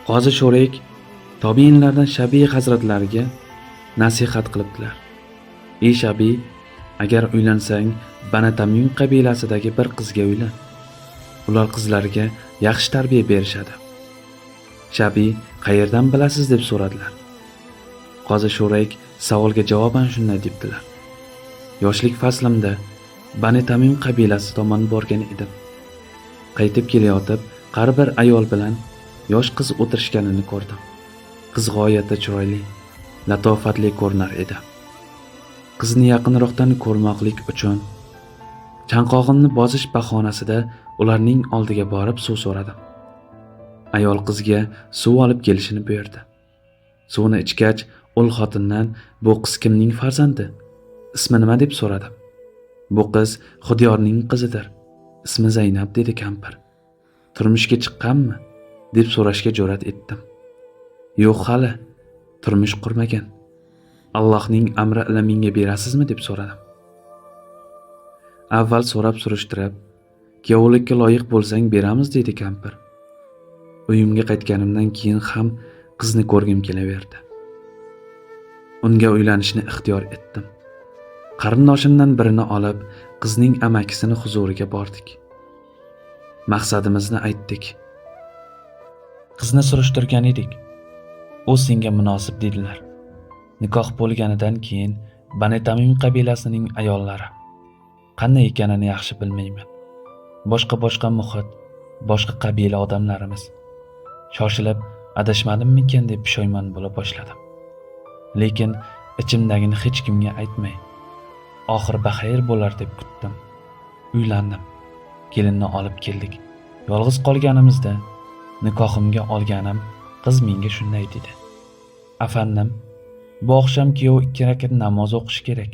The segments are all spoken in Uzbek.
Qozi Shurayk tobiinlardan Shabiy hazratlariga nasihat qilibdilar. Ey Shabiy, agar uylansang, Bani Tamim qabilasidagi bir qizga uylan. Ular qizlarga yaxshi tarbiya berishadi. Shabiy, qayerdan bilasiz deb so'radilar. Qozi Shurayk savolga javoban shunday debdilar. Yoshlik faslimda Bani Tamim qabilasi tomon borgan edim. Qaytib kelayotib, qari bir ayol bilan yosh qiz o'tirishganini ko'rdim. Qiz g'oyatda chiroyli, latofatli ko'rinar edi. Qizni yaqinroqdan ko'rmoqlik uchun chanqog'imni bosish bahonasida ularning oldiga borib suv so'radim. Ayol qizga suv olib kelishini buyurdi. Suvni ichgach, ul xotindan bu qiz kimning farzandi? Ismi nima deb so'radim. Bu qiz Xudiyorning qizidir. Ismi Zaynab dedi kampir. Turmushga chiqqanmi? Deb so'rashga jur'at etdim. Yo'q hali, turmush qurmagan. Allohning amri ila menga berasizmi deb so'radim. Avval so'rab surishtirib, kuyovlikka loyiq bo'lsang beramiz dedi kampir. Uyimga qaytganimdan keyin ham qizni ko'rgim kelaverdi. Unga uylanishni ixtiyor etdim. Qarindoshimdan birini olib, qizning amakisini huzuriga bordik. Maqsadimizni aytdik. Qizni surishtirgan edik. U senga munosib dedilar. Nikoh bo'lganidan keyin Bani Tamim qabilasining ayollari qanday ekanini yaxshi bilmayman. Boshqa-boshqa muhit, boshqa qabila odamlarimiz. Shoshilib adashmadimmikan deb pushaymon bo'la boshladim. Lekin ichimdagini hech kimga aytmay, oxiri baxayr bo'lar deb kutdim. Uylandim. Kelinni olib keldik. Yolg'iz qolganimizda nikohimga olganim qiz menga shunday dedi. Afandim, bu oqshom kuyov 2 rakat namoz o'qishi kerak.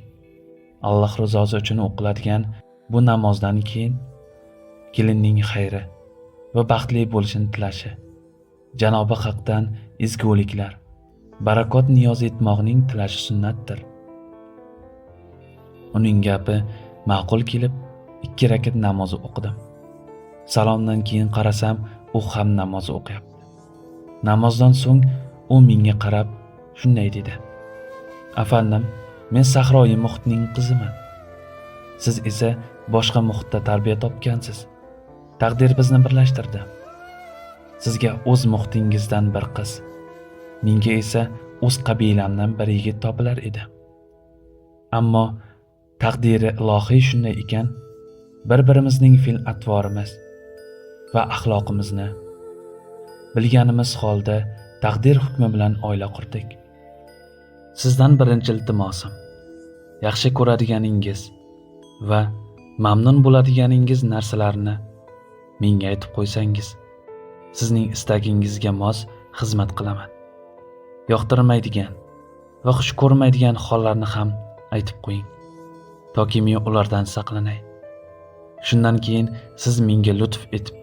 Alloh rizosi uchun o'qiladigan bu namozdan keyin kelinning xayri va baxtli bo'lishini tilashi, Janobi Haqdan ezguliklar, barakot niyoz etmoqning tilashi sunnatdir. Uning gapi ma'qul kelib, 2 rakat namoz o'qidim. Salomdan keyin qarasam, u ham namoz o'qiyapti. Namozdan so'ng u menga qarab shunday dedi. Afandim, men sahroyi muhitning qiziman. Siz esa boshqa muhitda tarbiya topgansiz. Taqdir bizni birlashtirdi. Sizga o'z muhitingizdan bir qiz, menga esa o'z qabilamdan bir yigit topilar edi. Ammo taqdiri ilohiy shunday ekan, bir-birimizning fe'l atvorimiz va axloqimizni bilganimiz holda taqdir hukmi bilan oila qurdik. Sizdan birinchi iltimosim, yaxshi ko'radiganingiz va mamnun bo'ladiganingiz narsalarni menga aytib qo'ysangiz, sizning istagingizga mos xizmat qilaman. Yoqtirmaydigan va xush ko'rmaydigan hollarni ham aytib qo'ying, toki men ulardan saqlanay. Shundan keyin siz menga lutf etib,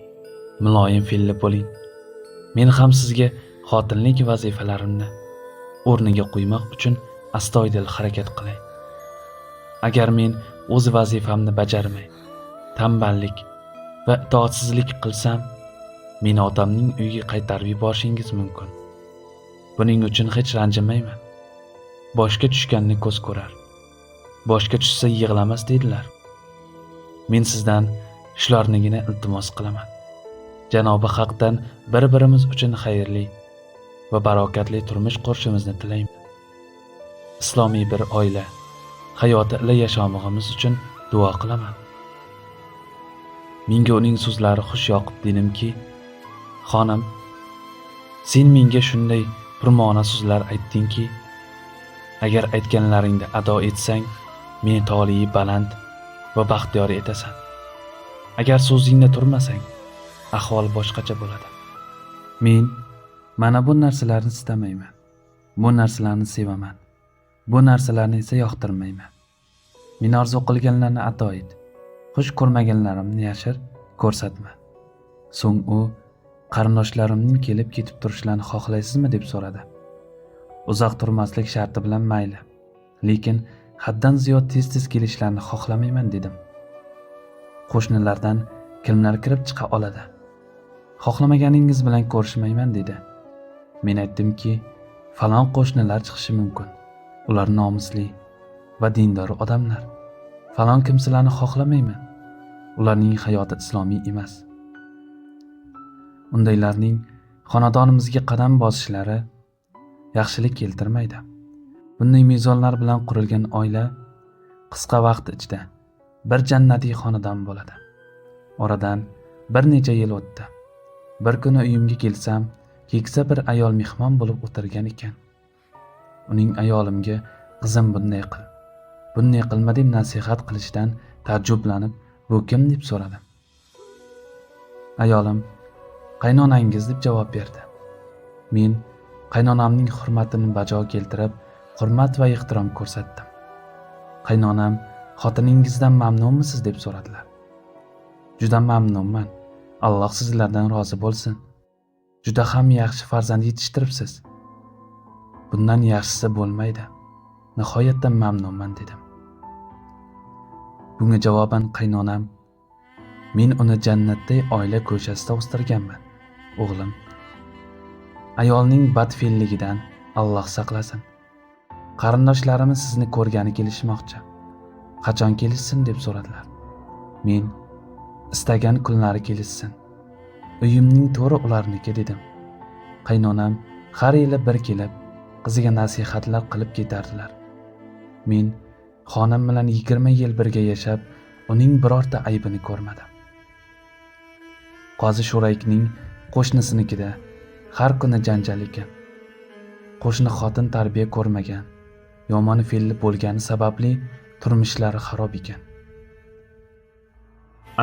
muloyim fe'lli bo'ling. Men ham sizga xotinlik vazifalarimni o'rniga qo'ymoq uchun astoydil harakat qilay. Agar men o'z vazifamni bajarmay, tanballik va itoatsizlik qilsam, meni otamning uyiga qaytarib yuborishingiz mumkin. Buning uchun hech ranjimayman. Boshga tushganni ko'z ko'rar. Boshga tushsa yig'lamas dedilar. Men sizdan shularnigina iltimos qilaman. Janobi Haqdan bir-birimiz uchun xayrli va barokatli turmush qurishimizni tilayman. Islomiy bir oila hayoti ila yashamog'imiz uchun duo qilaman. Menga uning so'zlari xush yoqib dedimki, xonim, sen menga shunday purma'no so'zlar aytdingki, agar aytganlaringni ado etsang, meni toliyi baland va baxtiyor etasan. Agar so'zingda turmasang, ahvol boshqacha bo'ladi. Men mana bu narsalarni istamayman. Bu narsalarni sevaman. Bu narsalarni esa yoqtirmayman. Men orzu qilganlarni ato et. Xush ko'rmaganlarimni yashir, ko'rsatma. So'ng u qarindoshlarimning kelib ketib turishlarini xohlaysizmi deb so'radi. Uzoq turmaslik sharti bilan mayli. Lekin haddan ziyod tez-tez kelishlarini xohlamayman dedim. Qo'shnilardan kimlar kirib chiqa oladi? Xohlamaganingiz bilan ko'rishmayman dedi. Men aytdimki, falon qo'shnilar chiqishi mumkin. Ular nomusli va dindor odamlar. Falon kimsalarni xohlamayman. Ularning hayoti islomiy emas. Undaylarning xonadonimizga qadam bosishlari yaxshilik keltirmaydi. Bunday mezonlar bilan qurilgan oila qisqa vaqt ichida bir jannatiy xonadon bo'ladi. Oradan bir necha yil o'tdi. Bir kuni uyimga kelsam, keksa bir ayol mehmon bo'lib o'tirgan ekan. Uning ayolimga qizim bunday qil, bunday qilma deb nasihat qilishidan taajjublanib, bu kim deb so'radim. Ayolim qaynonangiz deb javob berdi. Men qaynonamning hurmatini bajo keltirib, hurmat va ehtirom ko'rsatdim. Qaynonam xotiningizdan mamnunmisiz deb so'radilar. Juda mamnunman. Alloh sizlardan rozi bo'lsin. Juda ham yaxshi farzand yetishtiribsiz. Bundan yaxshisi bo'lmaydi. Nihoyatda mamnunman dedim. Bunga javoban qaynonam, men uni jannatday oila ko'shasida o'stirganman, o'g'lim. Ayolning badfe'lligidan Alloh saqlasin. Qarindoshlarimiz sizni ko'rgani kelishmoqchi. Qachon kelishsin deb so'radilar. Men istagan kunlari kelishsin. Uyimning to'ri ularniki dedim. Qaynonam har yili bir kelib, qiziga nasihatlar qilib ketardilar. Men xonam bilan 20 yil birga yashab, uning birorta aybini ko'rmadim. Qozi Shuraykning qo'shnisinikida har kuni janjal ekan. Qo'shni xotin tarbiya ko'rmagan, yomon fe'lli bo'lgani sababli turmushlari xarob ekan.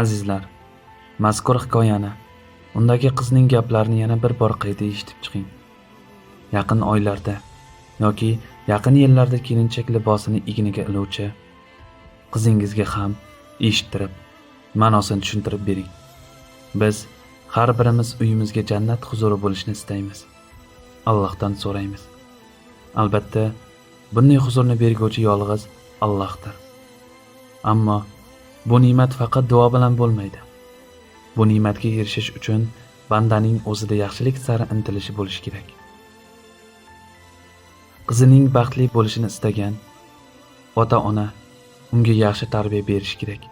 Azizlar, mazkur hikoyani, undagi qizning gaplarini yana bir bor qayta eshitib chiqing. Yaqin oylarda yoki yaqin yillarda kelinchak libosini egniga iluvchi qizingizga ham eshittirib, ma'nosini tushuntirib bering. Biz har birimiz uyimizga jannat huzuri bo'lishini istaymiz. Allohdan so'raymiz. Albatta, bunday huzurni berguvchi yolg'iz Allohdir. Ammo bu ne'mat faqat duo bilan bo'lmaydi. Bu ne'matga erishish uchun bandaning o'zida yaxshilik sari intilishi bo'lishi kerak. Qizining baxtli bo'lishini istagan ota-ona unga yaxshi tarbiya berishi kerak.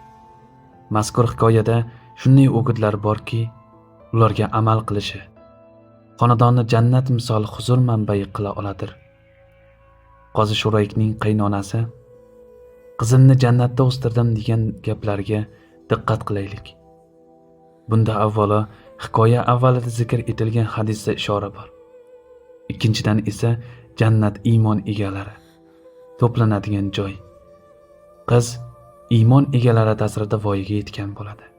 Mazkur hikoyada shunday o'gitlar borki, ularga amal qilishi xonadonni jannat misoli huzur manbai qila oladir. Qozi Shuraykning qaynonasi qizimni jannatda o'stirdim degan gaplarga diqqat qilaylik. Bunda avvalo hikoya avvalida zikr etilgan hadisda ishora bor. Ikkinchidan esa jannat iymon egalari to'planadigan joy. Qiz iymon egalari ta'sirida voyaga yetgan bo'ladi.